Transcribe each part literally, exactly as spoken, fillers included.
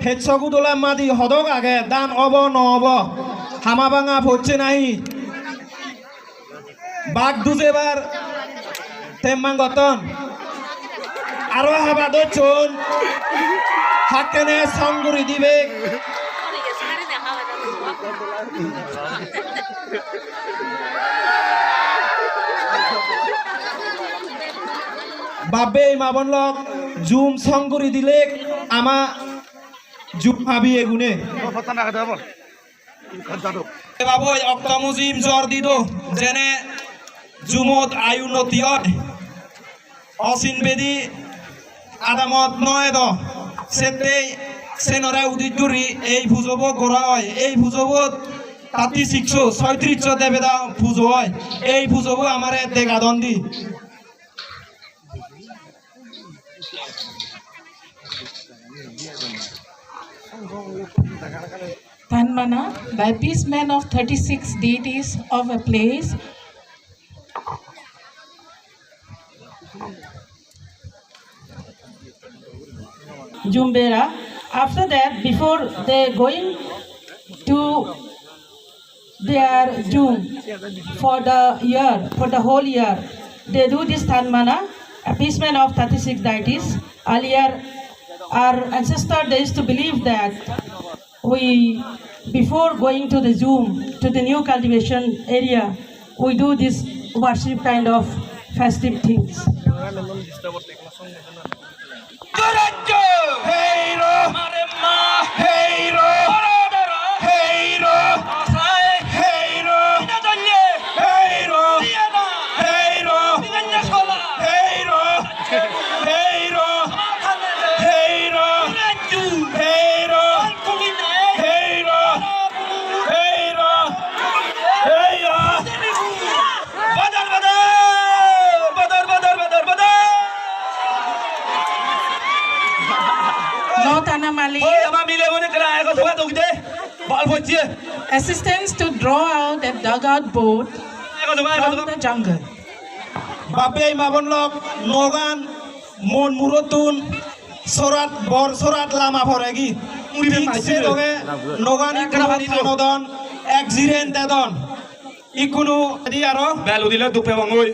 Peccho gudola madi hodok age, dan obo no obo? Hama banga pocche nahi? Bak dujebar temmang gotton. Aro haba docchon. Hakkene song guri dibe. Bap-bei ma-bon lok, jum song guri dilek ama jum habi egune. Babo, okto mujim jor dido, jene jumot ayu noti oi. Osin bedi adamot no edo. Settei senore udit guri ei pujobo gora oi. Ei pujobot thirty six o, soitrish o debeda pujo oi. Ei pujobo amare dega don di. Thanmana, the appeasement of thirty-six deities of a place. Jumbera. After that, before they going to their jum for the year, for the whole year, they do this Thanmana, appeasement of thirty-six deities. Earlier, our ancestor, they used to believe that we, before going to the jum, to the new cultivation area, we do this worship kind of festive things. Heiro! Maremma! Heiro! Doro doro! Heiro! Asai! Heiro! Ina dolle! Heiro! Diana! Heiro! Diana sola! Heiro! Heiro! Heiro! Heiro! Heiro! Heiro! Heiro! Badar, badar! Badar, badar, badar, badar! Lotana Malik. Oi, ama mile mone kara, eko thoga dogde. Bal bojje. Assistance to draw out a dugout boat from the jungle. Bap-bei ma-bon lok, nogan mon murottun sorat, bor sorat lama poregi. Thik se doge nogan ikkunu tanodon, ek jiren dedon. Ikkunu di aro. Bel udile dup pebong oi.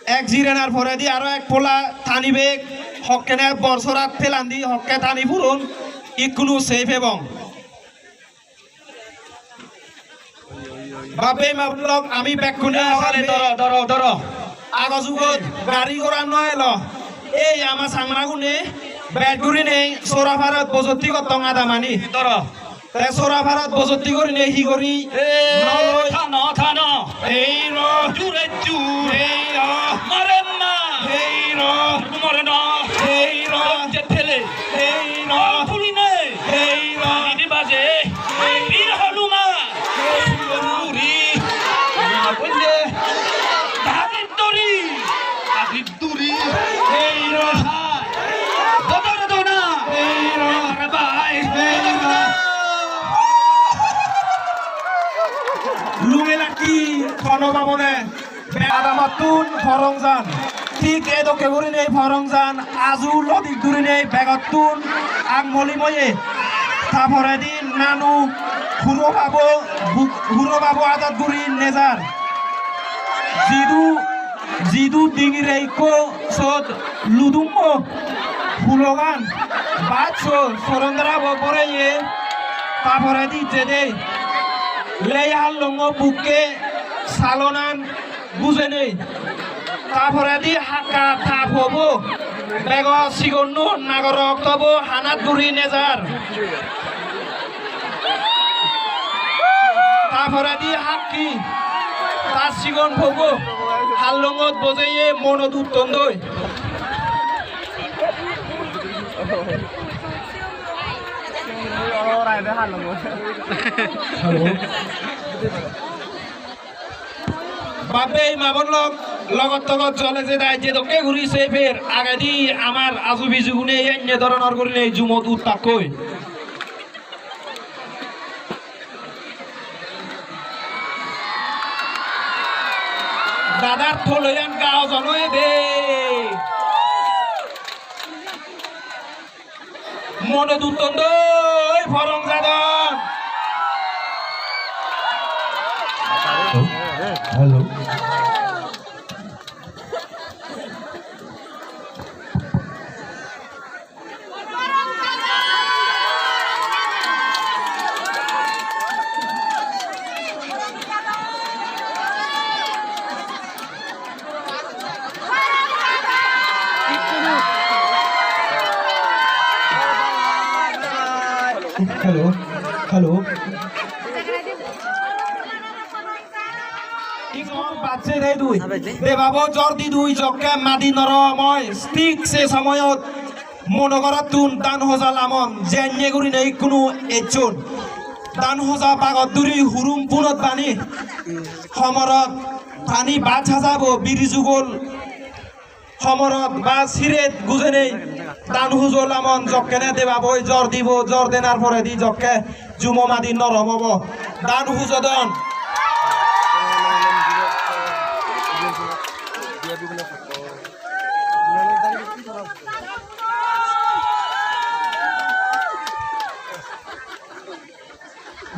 Ek jirenar poredi aro ek pola tanibek, hokkene bor sorat pelandi, hokke tani puron, ikkunu sei pebong. Bap-bei ma-bon lok, ami bekkune doro, doro, doro. Ago jugot gari gora no elo. Ei ama Changmagune bej gurinei sora parot bojotti gottong adamani. Doro. Te sora parot bojotti gurinei hi guri? Ei, no loi. Thano, thano. Ei ro. Jure jur. Ei ro. Mare ma. Ei ro. More no. Ei ro. Jet thele. Ei ro. Puli nei. Ei ro. Idi baje. Ei ro. Bir Hanuman. Ei ro. Puri. Puri. Dhabin dori. Duri. Ei ro. Bodor dona. Ei ro. Ei ro. Lunge lakki kono babone. Adamattun porong jan. Thik edokke gurinei porong jan. Aju lodik gurinei begottun ak moli moye. Ta poredi nanu huro babo, bu-, huro babo adat guri nejar. Jidu, jidu dingire ikko sot ludummo hulogan baccho sorondra bo boreye ta poredi jede lei hallongo bukke salonan bujenei. Ta poredi hakka ta pobo bego sigonno nagorok tobo hanat guri nejar. Ta poredi hakki ta sigon pobo hallongot bojeye monot uttondoi. Hello. Bap-bei ma-bon lok, logot togot jole jedai jedokke guri sei per, agedi amar aju bijugune enne doronor gurinei jumot uttakkoi. Dadar toloyan ga ojon oye de. Mone dutton doi porong jadon. Hello. Hello, hello. Igor bacche re dui. Debabo jor di dui jokke madi norom oi. Thik se somoyot mono gorottun dan hoja lamon jennye gurine ikkunu ecchon. Dan hoja bagot duri hurum punot bani. Homorot pani baj hajabo biri jugol. Homorot ba siret gujenei dan hujo lamon jokkene debaboi jor dibo, jor denar poredi jokke jumo madi norom obo. Dan hujodon.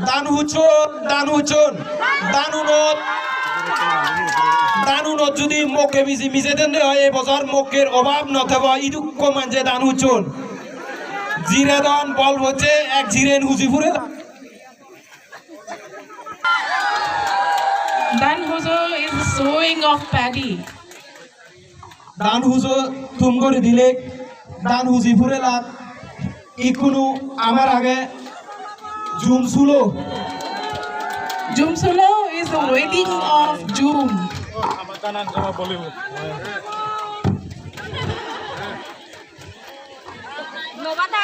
Dan huchon, dan huchon, danunot, danunot judi mokke biji mije dende oi, ei bojor mokker obab no thebo, idukko manje dan huchon. Jiredon bol bocche, ek jiren huji pure. Dan hujo is sowing of paddy. Dan hujo thum guri dilek, dan huji purelak, ikkunu amar age jum sulo. Jum sulo is the wedding of jum.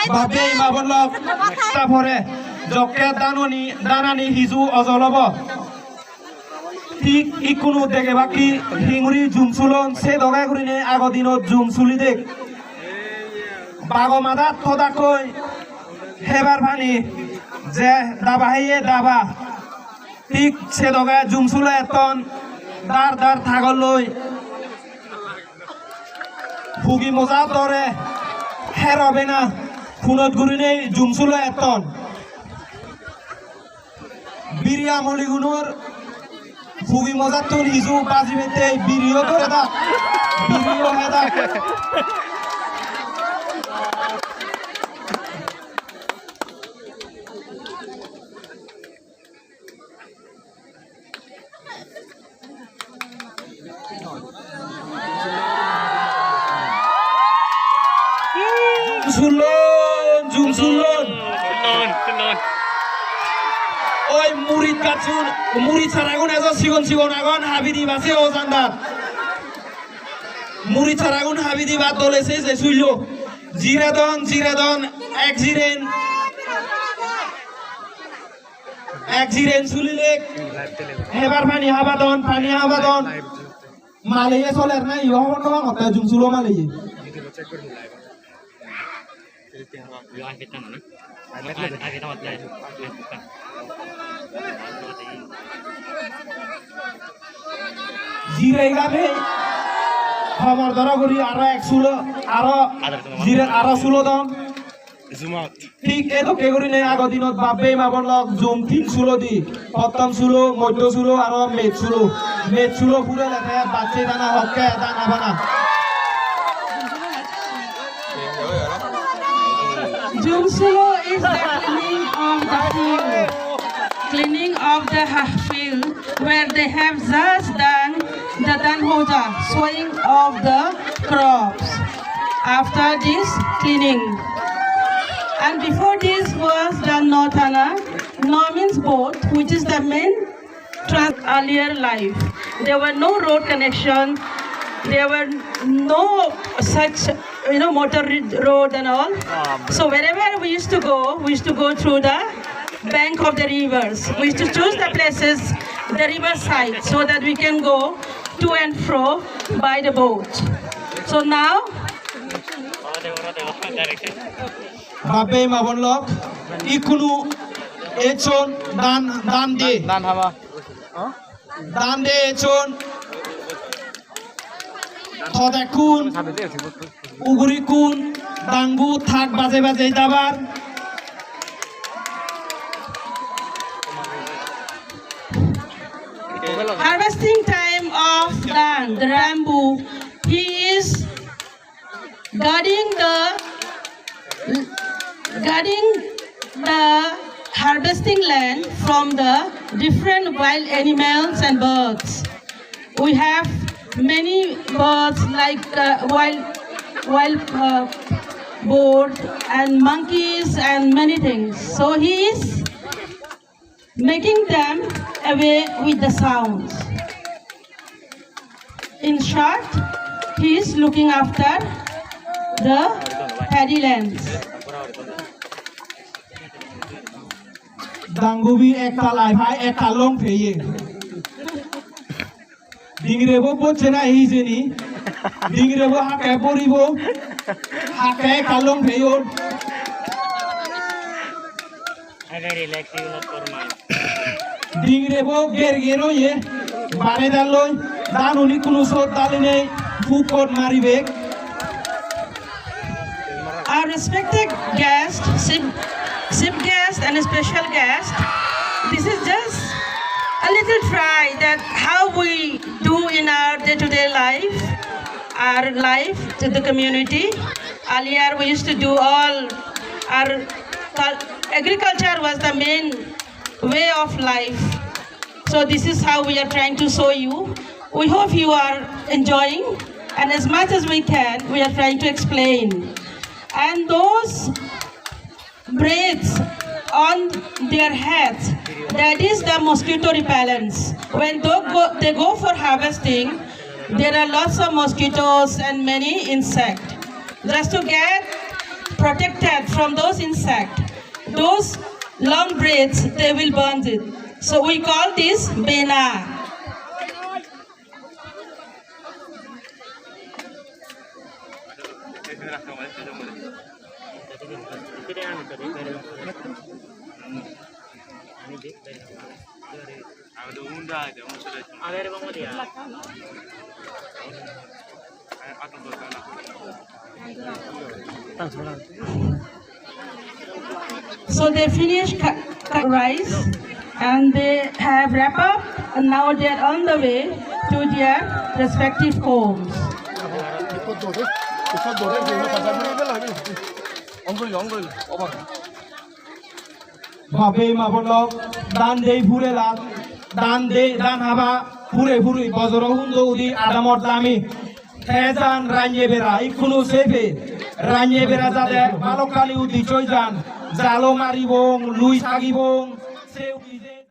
Bap-bei ma-bon lok, ta pore jokke danoni, danani hiju ojol obo. Thik ikkunu dege bakki hinguri jum sulon, se doge gurine ago dinot jum suli dek. Bago madat thodakkoi hebar pani, je daba heye daba. Thik se doge jum sulo etton dar dar thagolloi. Hugi moja dore her obe na, punot gurinei jum sulo etton. Biri amoligunor hugi mojattun hiju bajibettei biriyo dore dak, biriyo he dak. Jum sulon, jum sulon. Oi murit gachun, murit saragun ejo sigon sigon agon, habi diba se ojandat. Murit saragun habi diba dole se je sullo. Jiredon, jiredon, ek jiren. Ek jiren sulilek. Hebar pani habadon, pani habadon. Maleye soler na, iyo hobor no pangor, te jum sulo maleye. Jirei gabe, homor doro guri aro ek sulo, aro jire, aro sulo don. Thik ei dokke gurinei ago dinot bap-bei ma-bon lok jum tin sulo di, pottom sulo, moddo sulo aro mej sulo. Mej sulo purele te bacche dana hokke dana bana. Jum sulo is the cleaning of the field, cleaning of the ha-, field where they have just done the dan hoja, sowing of the crops. After this, cleaning. And before this was the no tana. No means boat, which is the main trans-, earlier life. There were no road connection. There were no such, you know, motor ri-, road and all. So wherever we used to go, we used to go through the bank of the rivers. We used to choose the places, the river side, so that we can go to and fro by the boat. So now, bap-bei ma-bon lok, ikkunu echon dan, dan de. Dan haba. Dan de echon. Thodekkun, ugurikkun, Dangu thak bajei bajei dabar. Harvesting time of dhan, the Rambu, he is guarding the, guarding the harvesting land from the different wild animals and birds. We have many birds like, uh, wild, wild, uh, boar and monkeys and many things. So he is making them away with the sounds. In short, he is looking after the paddy lands. Dangubi ektal ai bhai, ektal long peye. Dingirebo bocche na hijeni. Dingirebo hakke boribo. Hakke ektal long peyon. Agar relax you not for my. Dingirebo ger ger oye. Bare daloi. Danuni kunu sot dali nei. Pukot maribek. Our respected guest, chief, chief guest and special guest, this is just a little try that how we do in our day-to-day life, our life to the community. Earlier we used to do all our cul-, agriculture was the main way of life. So this is how we are trying to show you. We hope you are enjoying, and as much as we can, we are trying to explain. And those braids on their heads, that is the mosquito repellents. When they go, they go for harvesting, there are lots of mosquitoes and many insects. Just to get protected from those insects, those long braids, they will burn it. So we call this bena. So they finish cu-, cut rice and they have wrap up, and now they are on the way to their respective homes. Bap-bhei ma-bon lok, dhan dei purelak, dhan dei, dhan haba pure puri bojoro hundo udi adamot lami. Te jan ranye bera ikkunu sepe, ranye bera jade balokkani uddiccho oi jan, jalo maribong, lui sagibong, se udi je